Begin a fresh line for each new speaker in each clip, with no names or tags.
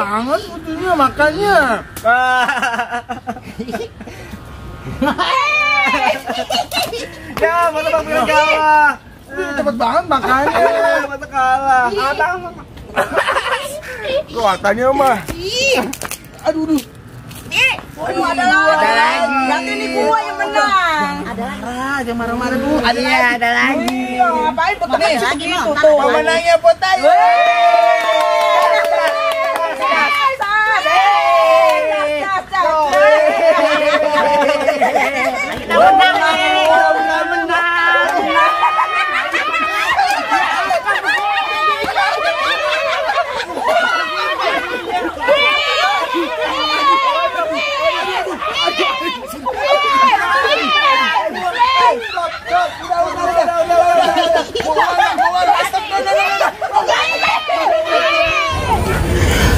banget fotonya makanya.
Ya, masa Bang Firman kalah.
Cepet banget makanya.
Masa kalah.
Abang. Kuatannya mah. Aduh.
Ada lagi. Berarti ini gua yang menang. Ada lagi.
Jangan marah-marah dulu.
Ada lagi.
Ngapain
Ada lagi
gitu tuh? Pemenangnya Potai.
Kita menang lagi.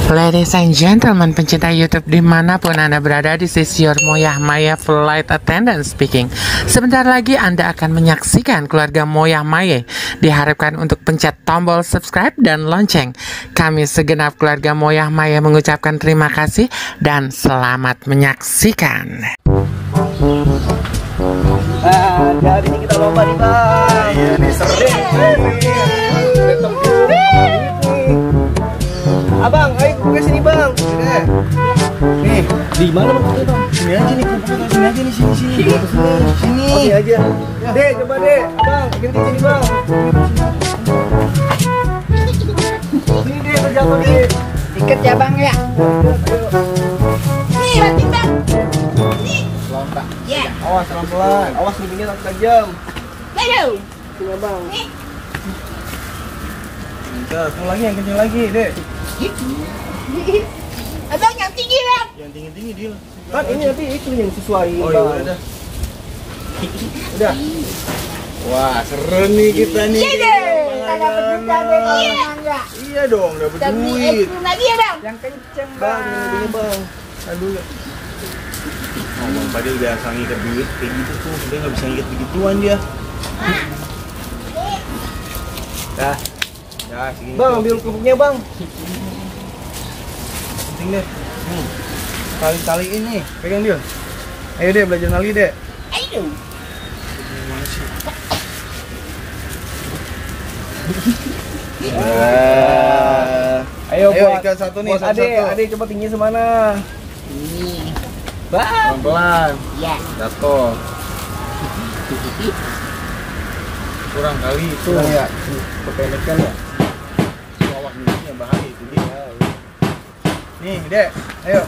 Ladies and gentlemen, pencinta YouTube dimanapun Anda berada, this is your Moyah Maya Flight Attendant speaking. Sebentar lagi Anda akan menyaksikan keluarga Moyah Maya. Diharapkan untuk pencet tombol subscribe dan lonceng. Kami segenap keluarga Moyah Maya mengucapkan terima kasih dan selamat menyaksikan.
Hari ini kita lomba nih Bang.
Iya nih seru.
Abang, ayo ke sini Bang.
Nih,
Di mana Bang?
sini aja nih, kumpulin sini aja nih, sini. Sini.
Oke aja. Dek, coba Dek. Abang, ganti sini Bang. Sini Dek, terjatuh Dek.
Tiket ya Bang ya. Nih, banting Bang.
Lomba.
Ya.
Awas pelan-pelan. Awas ujungnya tak tajam.
Ayo.
Sini Bang. Kencang lagi, yang kencang lagi Dek.
Abang yang tinggi Bang.
Yang tinggi-tinggi dia.
Kan ini nanti itu yang sesuai
Oh
Bang.
iya udah.
Udah.
Wah, seru nih kita nih.
Iya deh. Kita dapat juga deh kalau menang ya.
Iya dong, dapat
Kita beli es
duit.
krim lagi ya Bang.
Yang kencang Bang. Ini Bang.
Aduh. Ngomong pada udah asal ngikat duit kayak gitu tuh, dia nggak bisa ngikat begituan dia. Dah, dah segini.
Bang,
tuh.
ambil kerupuknya Bang.
Penting deh. Kali-kali ini, pegang dia.
Ayo deh belajar nali deh.
Ayo.
Gimana sih?
Ayo buat
ikat satu nih,
buat
satu.
Ade coba tinggi semana.
Ini.
Bang.
Pelan-pelan.
Ya.
Jatuh. Kurang kali itu.
Kurang ya. Kependekan ya.
Awak ini bahaya itu dia.
Nih, Dek. Ayo.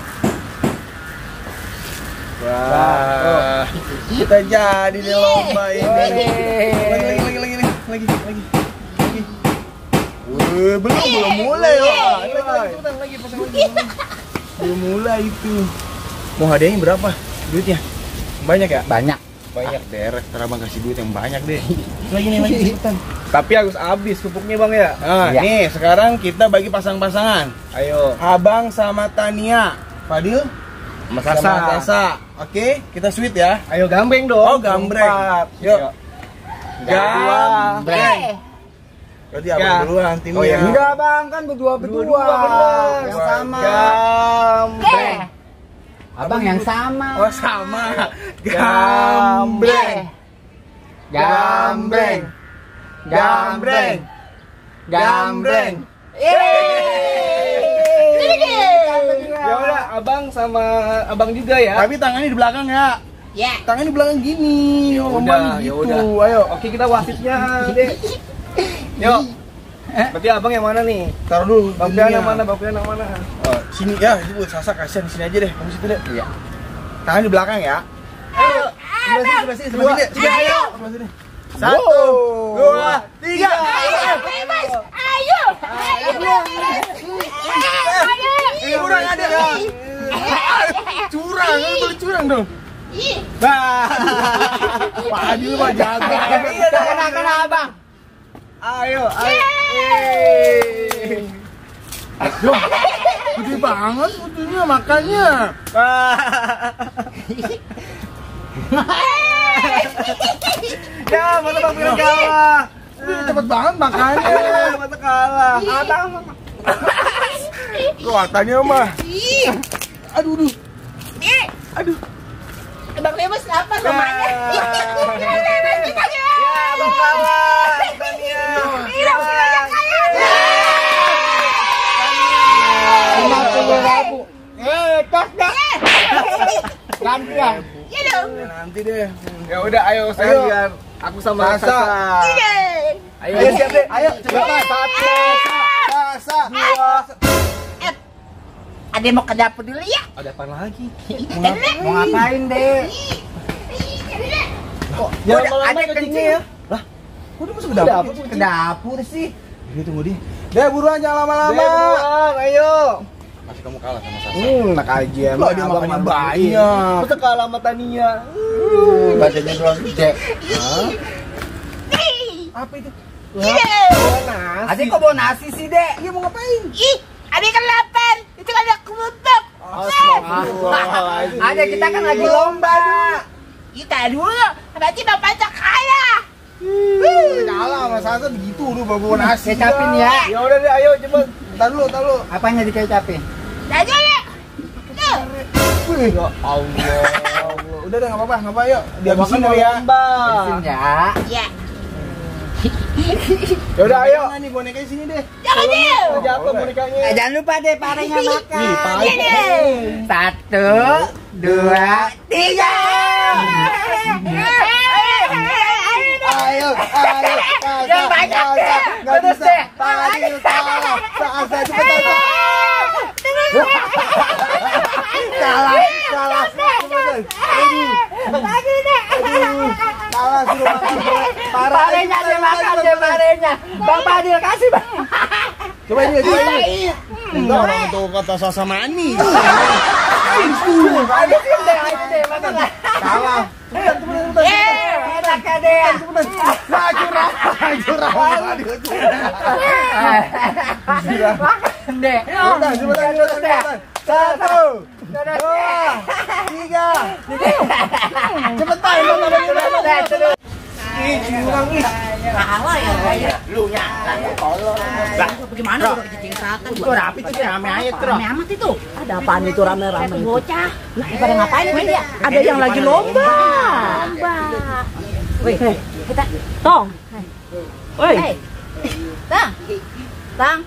Wah, kita jadi di lomba ini. Lagi. Belum mulai ya.
Cepetan lagi pasang lagi.
Belum mulai itu. Mau hadiahnya berapa? Duitnya? Banyak ya?
Banyak.
Banyak derek. Ntar abang kasih duit yang banyak deh.
Lagi cepetan. Tapi harus habis pupuknya Bang ya.
Nah,
Iya.
nih sekarang kita bagi pasang-pasangan.
Ayo.
Abang sama Tania. Fadil
Sama
sama Tessa. Oke, kita sweet ya.
Ayo gambreng dong.
Oh, gambreng.
Empat.
Yuk.
Gambreng.
Berarti abang duluan timnya.
Oh ya.
Enggak bang, kan berdua-berdua.
bener.
Yang sama.
Gambreng.
Abang yang sama.
Oh sama. Gambreng.
Gambreng.
Gambreng. Gambreng.
Ya udah, abang sama abang juga ya.
Tapi tangannya di belakang ya.
Ya.
Tangannya di belakang gini.
Ya
Ngomong
udah, ya
gitu.
udah.
Ayo.
Oke, kita wasitnya, Dek. Yuk. Berarti abang yang mana nih?
Taruh dulu.
Bang Pian yang mana? Bang Pian yang mana?
Oh, sini ya. Ini buat Sasa kasihan di sini aja deh. Kamu situ deh.
Iya.
Tangan di belakang ya.
Ayo.
Sebelah sini. Sebelah sini.
Ayo.
Sebelah sini. 1, 2, 3.
Bebas. Ayo.
Curang ada. Curang, lu boleh curang dong.
Ih.
Bah. Fadil mah jago.
Iya, kena abang. Ayo.
Yo, gede banget fotonya makanya.
Ya, mana Bang Firman kalah.
Cepet banget makanya.
Masa kalah. Abang. Kuatannya mah. Aduh. Aduh.
Bang Lemus apa namanya?
Ya, Bang kawan. Tania.
Tos dah. Gantian.
Nanti deh. Ya udah, ayo saya aku sama Sasa. Ayo siap deh. Ayo cepetan. Sasa.
Ada mau ke dapur dulu ya?
Ada apa lagi?
Mau ngapain, Dek?
Jangan
Udah,
lama-lama
ada
kencing
kencing.
ya. Lah, udah masuk ke dapur.
Ke dapur sih.
Ini tunggu dia. Deh buruan jangan lama-lama. Deh buruan, ayo.
Masih kamu kalah sama Sasa.
Enak aja. Lah dia makannya banyak. Masa kalah sama Tania.
Badannya doang gede.
Apa itu?
Iya.
Adik kok bawa nasi sih, Dek?
Dia mau ngapain?
Ih, ada kan lapar. Itu kan ada kerupuk.
Ada kita kan lagi lomba.
Kita dulu, nanti bapak kaya.
Kalah sama Sasa begitu lu bawa nasi.
Kecapin ya.
Ya udah deh, ayo cepet. Entar dulu.
Apanya dikecapin?
Aja ya.
Wih, ya Allah. Udah deh, enggak apa-apa, yuk. Dihabisin dulu ya.
Habisin ya.
Ya.
Ya udah, ayo. Nih bonekanya sini deh.
Jangan deh.
Jatuh bonekanya.
Jangan lupa deh parenya makan.
Nih, pare.
1, 2, 3.
Ayo,
Yang banyak deh.
Nggak
Terus
bisa.
deh.
Tadi salah. Sasa cepetan. Salah. Cepetan.
Lagi deh.
Salah suruh makan.
Parenya dia makan deh parenya. Bang Fadil kasih, Bang.
Coba ini. Enggak, orang itu kata Sasa manis.
Habisin deh, ayo deh, makan lah.
Salah.
Enak ya deh.
Nah, curang.
Makan deh.
Cepetan. 1, 2, 3. Cepetan. Ih, curang ih.
Kalah ya. Lu ya. Bagaimana udah kecing selatan?
Itu rapi tuh rame aja tuh.
Rame amat itu. Ada apaan itu rame-rame? Bocah. Lah, pada ngapain dia? Ada yang lagi lomba. Wih, kita Tong. Woi. Tang.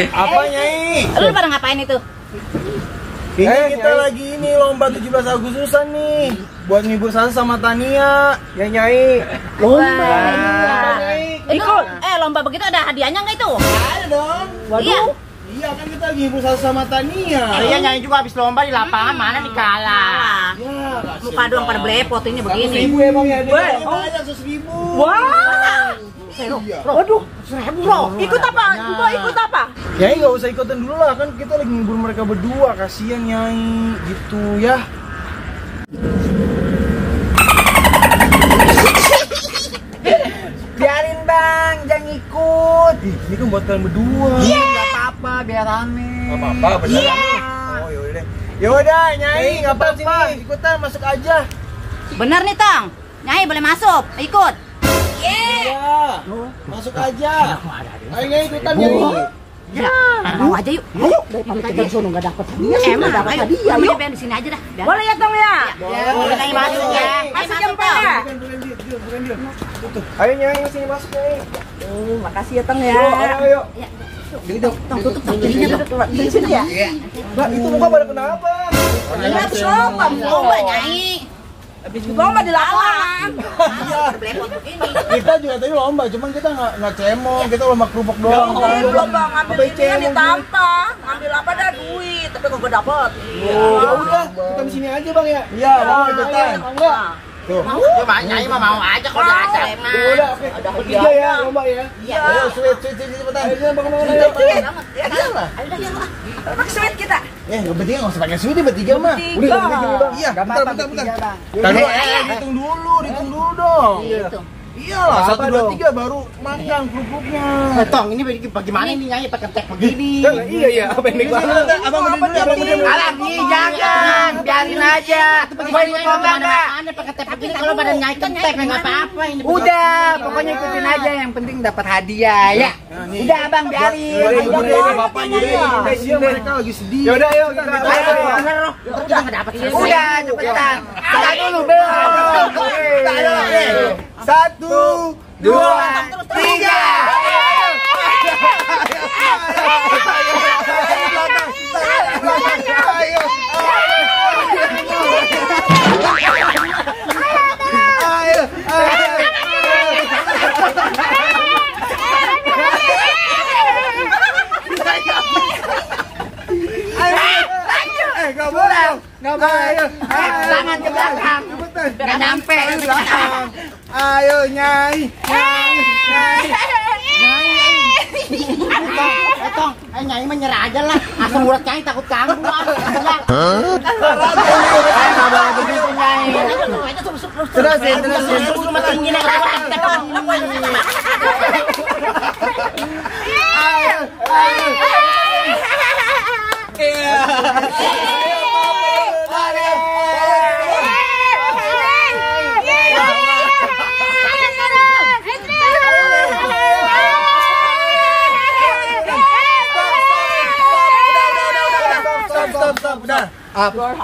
Apa, Nyai?
Lu pada ngapain itu?
Ini kita lagi ini lomba 17 Agustusan nih. Buat ngibur Sasa sama Tania. Ya, Nyai.
Lomba.
Ikut.
Lomba begitu ada hadiahnya nggak itu?
Ada dong.
Iya.
Iya, kan kita lagi ngibur Sasa sama Tania.
Iya nyanyi juga habis lomba di lapangan mana nih kalah.
Ya,
Muka doang pada belepot ini begini.
100.000 ya, Bang ya.
Weh,
Banyak 100.000.
Wah.
Iya.
Waduh, 1.000 loh. Ikut apa? Mau ikut apa?
Nyai nggak usah ikutan dulu lah, kan kita lagi ngibur mereka berdua. Kasian Nyai, gitu ya.
Biarin Bang, jangan ikut.
Ih, ini kan buat kalian berdua.
Iya, nggak apa-apa, biar rame.
Nggak apa-apa, bener. Oh, yaudah deh. Yaudah, Nyai, nggak apa-apa. Ikutan, masuk aja.
Bener nih, Tang. Nyai boleh masuk. Ikut.
Iya. Masuk aja. Ayo Nyai, ikutan Nyai.
Ya, mau aja yuk. Ayo, daripada kita di sono enggak dapat hadiah. Emang dapat hadiah. Ayo, biar di sini aja dah. Boleh ya, Tong ya? Boleh Nyai masuk ya. Masuk jam ya.
Bukan dia. Ayo Nyai, sini masuk Nyai.
Makasih ya, Tong ya.
Ayo.
Tong tutup pintunya tuh. Di sini ya.
Mbak, itu muka pada kenapa?
Habis lomba Nyai. Habis lomba di lapangan. Iya, belepot begini.
Kita juga tadi lomba, cuman kita nggak cemong, kita lomba kerupuk doang.
Lomba ngambil ini kan ditampah. Ngambil apa dah duit, tapi kok dapet.
Ya udah, kita di sini aja Bang ya. Iya, mau ikutan. Tuh.
Coba Nyai mah mau aja kalau diajak.
Udah, oke. Ada hadiah ya, lomba ya.
Iya.
Ayo, sweet cepetan. Ayo, bangun.
Iyalah. Pakai sweet kita.
Nggak penting nggak usah pakai sweet, bertiga mah. Udah, bertiga Bang. Iya, bentar. Hitung dulu dong.
Gitu.
Iyalah, 1, 2, 3 baru makan kerupuknya.
Tong, ini bagaimana ini Nyai pakai tek begini?
Iya, apa ini? Abang bener dulu,
Alah, jangan, biarin aja. aja. Mau ikut lomba enggak?
Anda pakai tep begini kalau badan nyai kentek enggak apa-apa ini.
Udah, pokoknya ikutin aja, yang penting dapat hadiah ya. Udah Abang biarin.
Bapaknya deh. Mereka lagi sedih.
Ya udah, ayo kita.
Udah enggak dapat.
Udah, cepetan. Kita dulu belum.
1, 2, 3.
Nggak boleh. Tangan ke belakang. Nggak nyampe.
Ayo Nyai.
Tong, nyai menyerah aja lah. Asal urat nyai takut ganggu.
Terusin.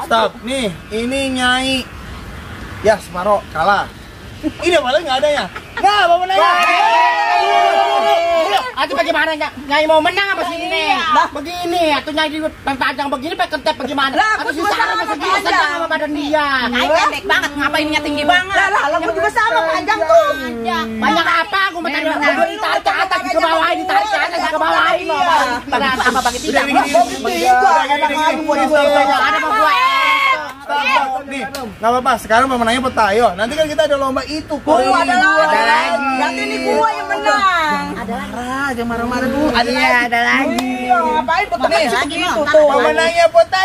Stop. Nih, ini Nyai. Ya, Semaro kalah. Ini malah nggak adanya. Nah, mau menang.
Atuh bagaimana nyai mau menang apa sih ini? Begini, atuh nyai panjang begini pakai kentep bagaimana? Atuh susah sama segini sama badan dia. Nyai pendek banget, ngapain dia tinggi banget? Lah, aku juga sama panjang tuh. Banyak apa? Aku mau tanya ditarik ke atas, ke bawah, ditarik ke atas, ke bawah ini. Pada apa bagi tidak? Ada mau gua.
Nih, nggak apa-apa. Sekarang pemenangnya Peta. Ayo, nanti kan kita ada lomba itu.
Ada lagi.
Berarti ini gua yang menang.
Ada lagi.
Jangan marah-marah dulu.
Ada lagi.
Ngapain begitu
lagi
gitu
mau.
tuh?
Pemenangnya Peta.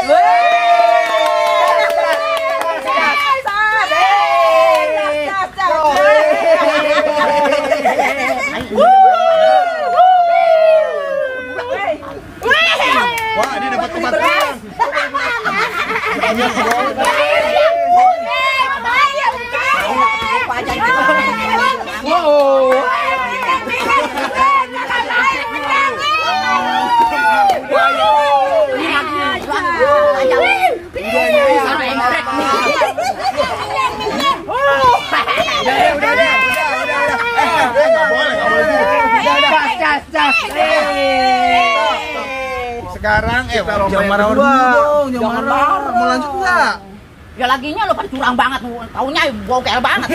Wah, ini dapat tempat pulang. Sekarang jangan marah dulu dong, jangan marah. Mau lanjut nggak?
Ya laginya lo pada curang banget, taunya bokel banget.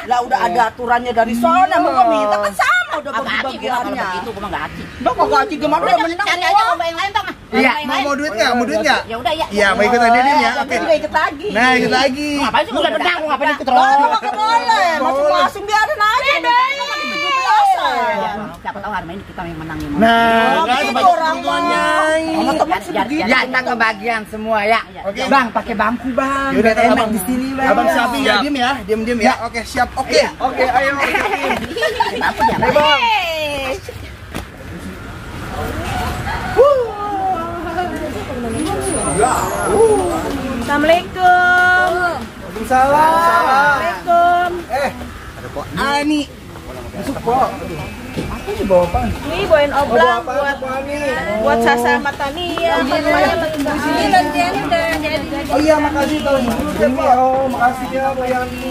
Lah udah ada aturannya dari sana, mau minta kan sama udah
bagi-bagiannya.
itu
gua mah gaji.
Lo kok gaji gimana udah menang?
Cari aja lomba yang lain dong.
Iya, mau duit nggak? Mau duit nggak?
Ya udah ya.
Iya, mau ikut aja dia ya. Oke.
Enggak ikut lagi.
Nah, ikut lagi.
Ngapain sih udah menang, ngapain ikut
Lah,
terus?
enggak boleh. Masing-masing biarin aja.
Siapa tahu hari ini kita yang menang nih.
Nah,
itu orangnya. Teman-teman sebegitu.
Ya, kita kebagian semua ya.
Oke.
Bang, pakai bangku bang.
Yaudah,
Biar enak
Abang.
di sini bang.
Abang siapin ya, diem ya, diem ya. Oke, siap. Oke, ayo.
Apa ya?
Ayo bang.
Assalamualaikum.
Waalaikumsalam.
Assalamualaikum.
Ada kok Ani. Masuk kok. Apa sih bawa apaan?
Ini bawain oblang
Buat
buat Sasa Matania.
Oh iya, makasih Tau. Oh, makasih ya Bu Yani.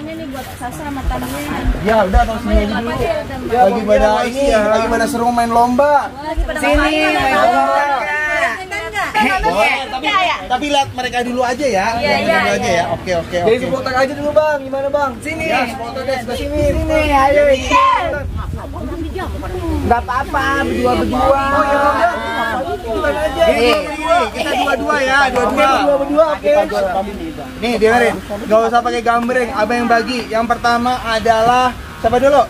Nih buat Sasa Matania.
Ya udah Tau sini aja dulu. Lagi pada ini, lagi pada seru main lomba.
Sini, main lomba.
Tapi lihat mereka dulu aja ya. Dulu aja ya. Oke.
Jadi foto aja dulu bang, gimana bang? Sini.
Ya, foto deh sebelah sini.
Sini, ayo. Gak apa-apa, berdua-berdua.
Oh ya udah. Kita dua-dua ya, dua-dua. Oke. Nih, dengerin. Gak usah pakai gambreng, abang yang bagi. Yang pertama adalah siapa dulu?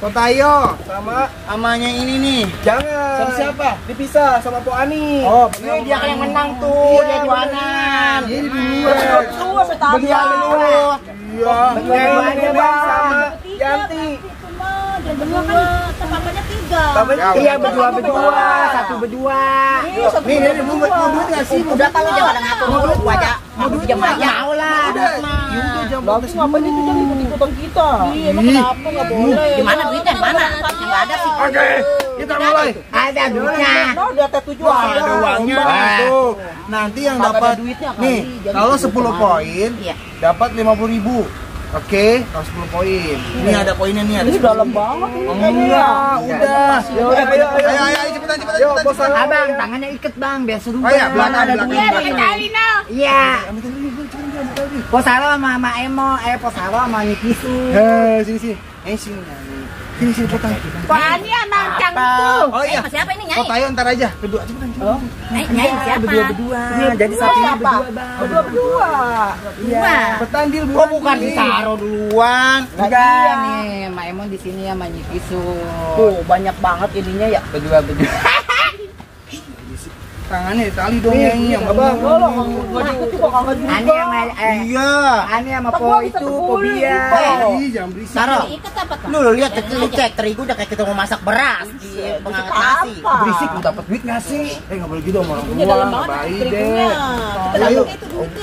Kotayo sama amanya ini nih.
Jangan.
Sama siapa?
Dipisah sama Po Ani.
Oh,
Ini dia yang menang tuh, dia jualan.
Jadi duluan.
Berdua dulu.
Iya.
Berdua aja bang. Sama Yanti.
Berdua kan papanya
Iya berdua, satu berdua.
Nih, mau duit nggak sih?
Udah kalau jangan ngatur dulu gua aja. Mau pinjam aja.
Mau lah.
Udah jam
Bagus ngapain itu jangan ikut-ikutan kita. Iya, emang kenapa nggak boleh?
Gimana duitnya? Mana? Enggak ada sih.
Oke, kita mulai.
Ada duitnya.
Nah, di atas 7
Ada uangnya tuh. Nanti yang dapat nih, kalau 10 poin
Iya.
dapat 50.000. Oke, kalau 10 poin. Ini ada poinnya nih.
Ini dalam banget ini kayaknya ya.
Udah. Ayo, cepetan.
Abang, tangannya iket bang, biar seru.
Oh iya, belakang.
Iya. Posaro sama Emo, Posaro sama Nikisu.
Sini. Sini potong.
Pani anak tuh.
Oh iya.
Siapa ini Nyai?
Fotayo ntar aja. Berdua cepetan.
Nyai siapa?
Berdua. Jadi satunya berdua bang.
Berdua.
Iya.
Cepetan Dil,
Oh bukan ditaruh duluan.
Enggak nih, Ma Emon di sini sama Nikisu.
Tuh, banyak banget ininya ya.
Berdua.
Tangannya tali dong yang abang.
Ani sama
Iya.
Ani sama Po itu Pobia.
Jangan berisik.
Taro. Lu lihat cek terigu udah kayak kita mau masak beras di pengangkat nasi.
Berisik lu dapat duit nggak sih? Nggak boleh gitu sama orang tua.
dalam
Nggak
banget
baik
terigunya.
deh. Ayo,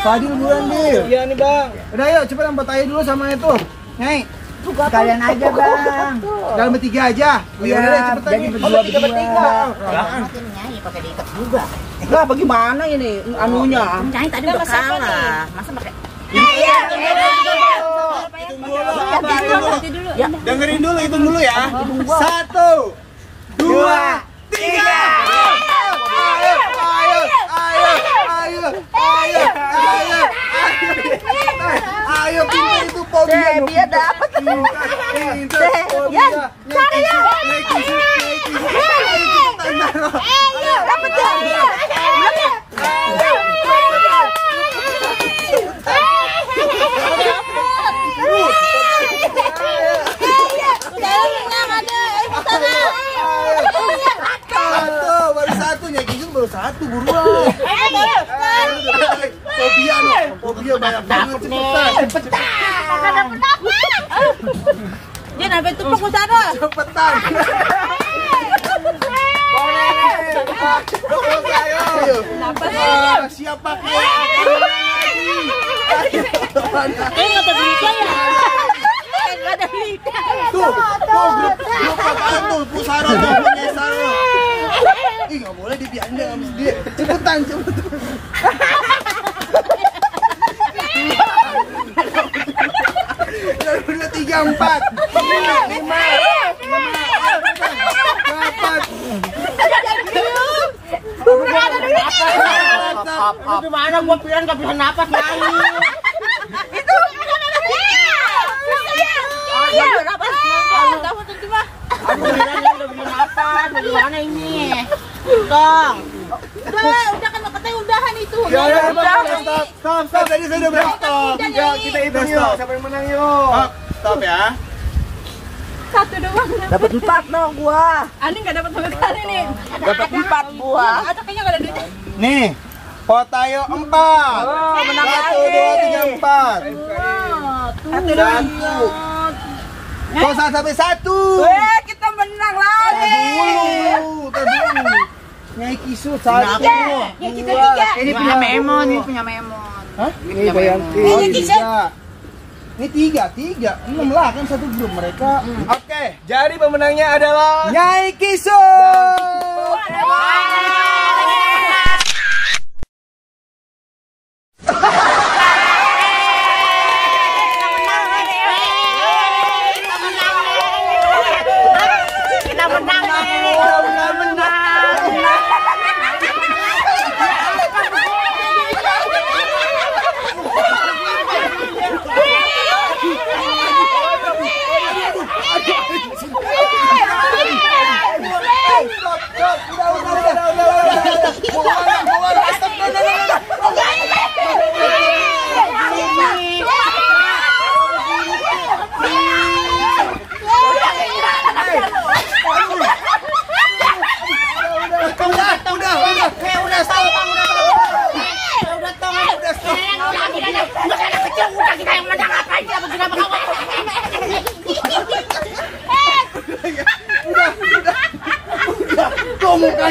Fadil buruan Dil.
Iya nih, Bang.
Udah ayo cepetan Fotayo dulu sama itu. Nyai,
Sekalian aja bang.
dalam bertiga aja.
Iya,
Udah, cepetan
jadi
nih.
berdua.
Nyai pakai diikat juga.
Lah bagaimana ini anunya?
Nyai tadi udah kalah. Masa pakai
Dengerin dulu, hitung dulu ya. 1, 2, 3. Ayo, pintar itu fobia.
Dia dapat.
Baru satu, Nyai baru satu, buruan. Fobia banyak banget, cepetan.
Dia sampai tuh pengusaha.
Cepetan. Ayo. Siap pakai. Tuh, grup apaan tuh? Pusaro tuh, Pusaro. Ih, nggak boleh dibiarin dia habis dia. Cepetan. Udah 3, 4, 5, 8.
Gimana gua pikiran gak bisa napas Nyai. Itu. Aku udah bisa napas. Bagaimana ini? Dong. Udah kan katanya udahan itu.
Stop. Tadi saya udah berapa stop? Yuk, kita hitung yuk. Siapa yang menang yuk? Stop ya.
Satu doang.
Dapat 4 dong gua.
Ani nggak dapat sama sekali nih.
Dapat 4 gua.
Ada kayaknya nggak ada duitnya.
Nih, Fotayo 4.
Menang
1,
lagi.
2, 3, 4.
Satu.
Kok sampai 1?
Kita menang lagi.
Tadi. Nyai Kisu 1.
Ya kita 3.
Ini punya Memon, ini punya Memon.
Hah? Ini Bayanti. Oh, 3. Ini 3. Belum lah kan satu grup mereka. Oke, jadi pemenangnya adalah Nyai Kisu. Udah.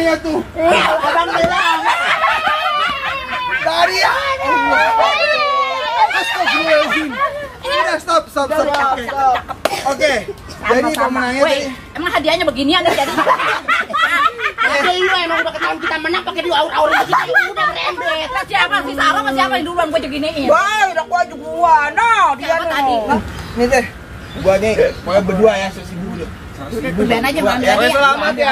semuanya tuh.
Abang bilang.
Dari Astagfirullahaladzim. Udah stop. Oke. Jadi pemenangnya
Woi, emang hadiahnya beginian nih jadi. Ada lu emang udah ketahuan kita menang pakai dua aur-aur kita udah merembet. Siapa sih Sarah sama siapa yang duluan gue giniin?
Wah, udah gua. Nah, dia
tadi.
Nih teh. Gua nih, pokoknya berdua ya 100.000 dulu.
Ben aja Bang.
Ya, selamat ya.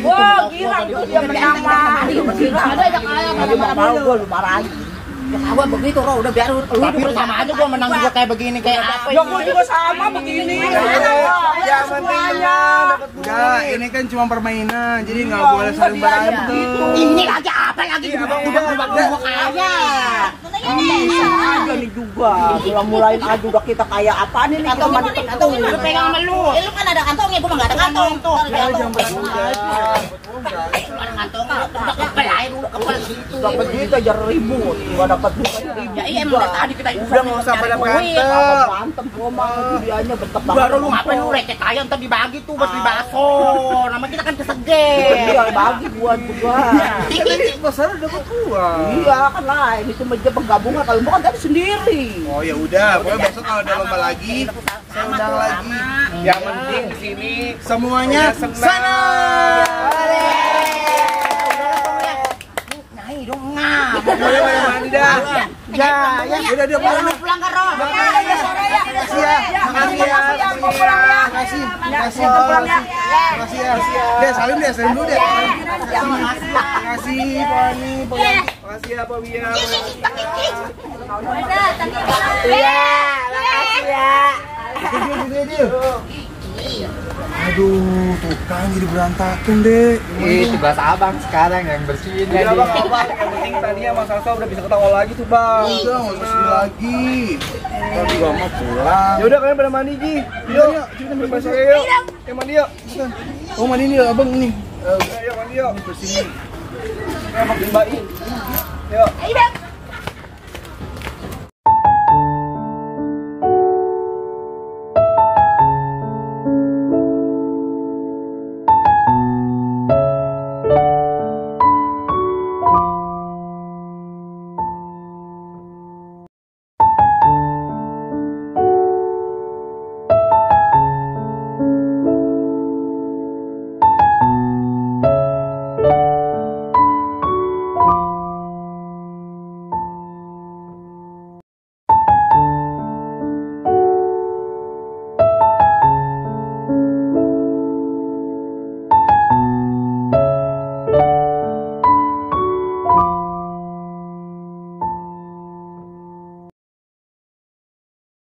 Wah, girang dia menang mah.
Ada yang kaya
Tadi mau gua lu marahin.
Gua begitu Ro, udah biar lu juga sama aja gua menang juga kayak begini kayak apa
Ya gua juga sama begini.
Ya pentingnya dapat buah. Enggak, ini kan cuma permainan, jadi nggak boleh saling berantem.
Ini lagi apa lagi?
Abang
udah gua kaya.
Ada nih juga. Mulai aja udah kita kayak apa nih
Kantong ini lu pegang sama lu. Lu kan ada kantongnya, gua enggak ada kantong tuh.
Jangan berantem aja.
Ada kantong, udah kepel aja, udah kepel gitu.
dapat duit aja ribut. Enggak dapat duit ribut.
Ya iya emang dari tadi kita
Udah nggak usah pada berantem.
Berantem gua mah dianya bentek banget.
Baru lu ngapain lu receh aja ntar dibagi tuh buat beli bakso. Nama kita kan kesegel.
Iya bagi buat juga.
Besar dapat uang.
Iya kan lah ini cuma aja penggabungan kalau bukan tadi sendiri.
Oh ya udah, pokoknya besok kalau ada lomba lagi, saya undang lagi.
Yang penting di sini
Semuanya sana.
Nyai dong ngap.
Boleh mandi dah. Ya, udah dia pulang.
Pulang ke Ro.
Makasih ya. Makasih ya. Makasih. Makasih ya. Deh, salim dulu deh. Makasih Pak Ani, makasih ya Pak Wia. Aduh, tuh kan jadi berantakan deh.
Itu tugas abang sekarang yang bersihin ya.
Bang, abang, yang penting tadi sama Salsa udah bisa ketawa lagi tuh bang.
Udah, nggak usah sedih lagi. Kita juga mau pulang.
Ya udah kalian pada mandi Ji. Yuk, kita mandi yuk. Ya mandi yuk.
Oh mandi nih abang ini.
Ayo mandi yuk. Bersih. Ya makin baik. Yuk.